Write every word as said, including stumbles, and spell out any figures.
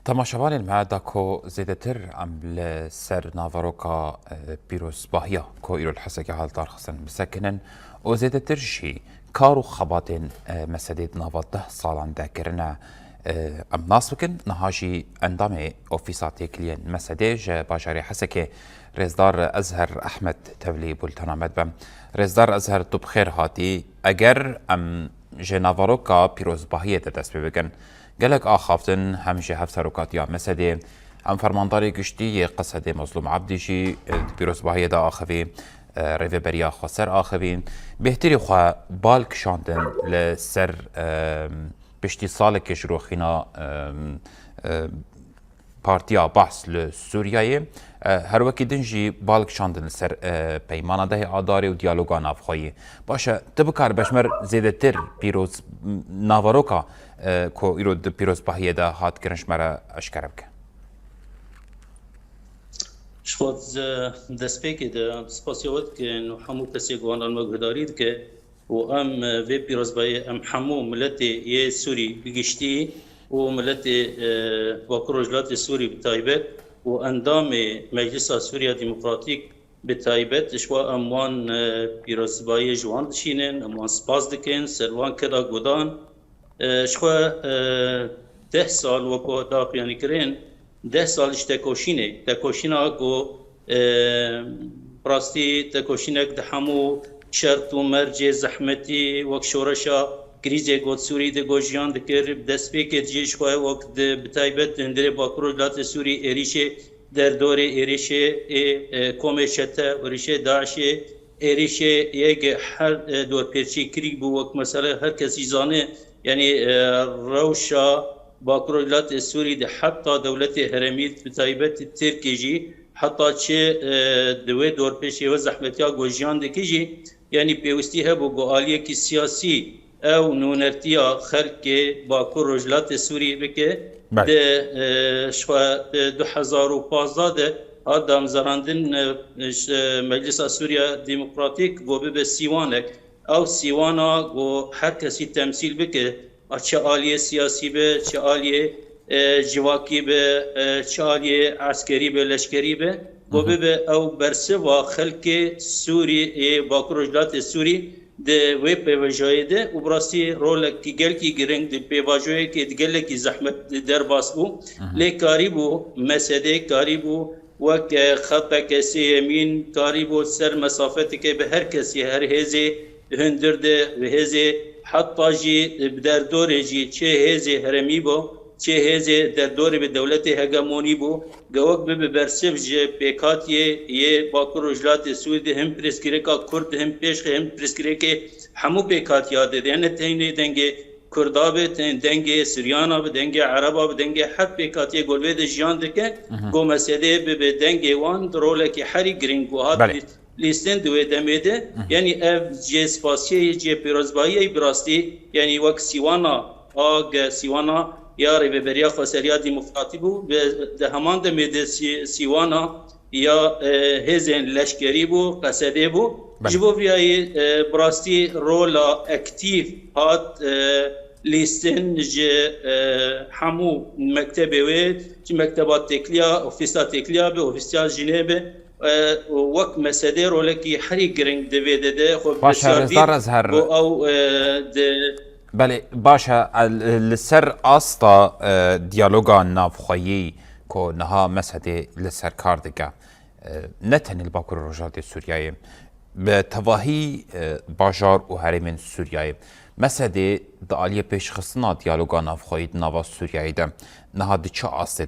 Temaşevanên me, da ku zêdetir em li ser naveroka, e, pîrozbahiya ku îro li Hesekê hat darxistin bisekinin û zêdetir jî kar û xebatên, e, Mesedê di nava deh salan de kirine, e, em nas bikin. Niha jî endamê Ofîsa Têkiliyên Mesedê ji bajarê Hesekê, Rêzdar Ezher Ehmed, tevlî bultena me dibe. Rêzdar Ezher, tu bi xêr hatî. Eger em ji naveroka pîrozbahiyê de dest pê bikin, gelek axaftin hem ji Hevserokatiya Mesedê, hem Fermandarê Giştî yê Qesedê Mezlûm Ebdî jî, e, di pîrozbahiyê de axivî, e, Rêveberiya Xweser axivî, bêhtirî xwe bal kişandin li ser, e, piştî salekê ji roxîna, e, e, Partiya Behs li Sûriyeyê, e, her wekî din jî bal kişandin li ser, e, peymana dehê Adarê û diyaloga navxweyî. Baş e, tu bikaribî ji me re zêdetir pîroz, naveroka, e, ku îro di pîrozbahiyê de hat kirin ji me re eşkere bike? Ji xwe di destpêkê de em spasiya we dikin û hemû kesê ku wan me guhdarî dike. û em, e, vê pîrozbahiyê em hemû miletê yê Sûrî bi giştî û miletê, e, Bakur Rojhilatê Sûrî bi taybet û endamê Meclisa Sûriya Demokratîk bi taybet, ji xwe em wan, e, pîrozbahiyê ji wan dişînin, em wan spas dikin, ser wan keda gudan. E, ji xwe, e, deh sal weko daxuyanî kirin, deh sal ji tekoşînê, tekoşîna ku, e, rastî tekoşînek di hemû şert û mercê zehmetî wek şoreşa krîzê got Sûrî de got jiyan dikir, bi destpêkê jî ji xwe wek di, bi taybet di hundirê Bakur û Rojhilatê Sûrî êrîşê derdorê, êrîşê ê, e, komê çete, êrîşê DAIŞê, êrîşê yek her, e, dorpêçî kirî bû, wek mesela her kesî zane, yanî, e, rewşa Bakur û Rojhilatê Sûrî de heta dewletê herêmî, bi taybet Tirkî jî, heta çi, e, di wê dorpêçê wê zehmetiya ku jiyan dike jî, yanî pêwîstî hebû ku aliyekî siyasî ew nûnertiya xelkê Bakur Rojhilatê Sûrî bike. Belê. Di, e, ji xwe, e, du hezar û pazdeh de hat damezrandin, e, ji Meclisa Sûriya Demokratîk ku bibe sîwanek. Ew sîwana ku her kesî temsîl bike, a çi aliyê siyasî be, çi aliyê, e, civakî be, e, çi aliyê eskerî be, leşkerî be, ku Hı hı. bibe ew bersiva xelkê Sûrî ê Bakur Rojhilatê Sûrî di wê pêvajoyê de û bi rastî rolekî gelkî giring di pêvajoyekê di gelekî zehmet derbas bû. Hı hı. Lê karîbû, Mesedê karîbû wek, e, xeta kesê yemîn karîbû ser mesafeteke bi her kesî, her hêzê hundir de, bi hêzê heta jî bi derdorê jî çi hêzê herêmî bo, çi hêzê derdorê bi dewletê hegemonî bû, gewek bibe bersiv ji pêkhatiyê yê Bakur Rojhilatê Sûrî de him pirsgirêka Kurd, him pêşxê, him pirsgirêkê hemû pêkhatiya de, de ne teynê dengê Kurda be, tên dengê Suryana be, dengê Ereba be, dengê her pêkhatiyê ku li vê de jiyan dike, Mhm. ku Mesedê bibe dengê wan di rolekî herî giring ku hat Belê. lî-, lîstin di wê demê de. Mhm. Yanî ev cihê spasiyê yê, cihê pîrozbahiyê yê bi rastî, yanî wek sîwana a ge-, sîwana ya Rêveberiya Xweseriya Demokratî bû, ve di heman demê de sî-, sîwana ya, e, hêzên leşkerî bû, Qesedê bû. Belê. Ji bo viyayê, e, bi rastî rola aktîf hat, e, lîstin ji, e, hemû mektebê wê, ji mekteba têkiliya, ofîsa têkiliya be, ofîsa jinê be, e, û wek Mesedê rolekî herî giring di vê de de xwe Baş e, beşyar Rêzdar dît, Ezher. ku ew, e, di Belê, baş e, e, li ser asta, e, diyaloga navxweyî ku niha Mesedê li ser kar dike, e, ne tenê li Bakur û Rojhilatê Sûriyeyê, bi tevahî, e, bajar û herêmên Sûriyeyê, Mesedê di aliyê pêşxistina diyaloga navxweyî di nava Sûriyeyê de niha di çi astê